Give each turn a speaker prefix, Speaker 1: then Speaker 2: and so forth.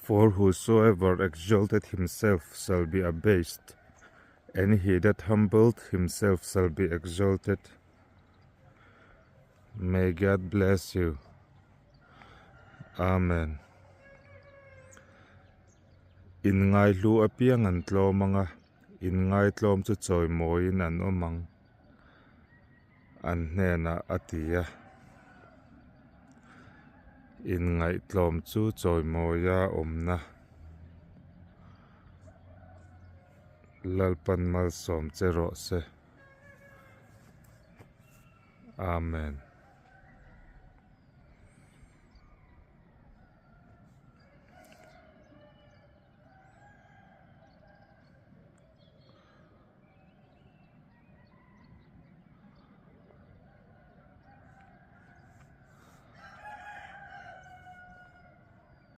Speaker 1: For whosoever exalteth himself shall be abased, and he that humbleth himself shall be exalted. May God bless you. Amen. Inngaihlu apiang an tlawm ang a, inngaitlawm chu chawimawiin an awm ang, an hnenah a ti a. Inngaihtlawm chu chawimawia awmna Lalpan malsawm che rawh se. Amen.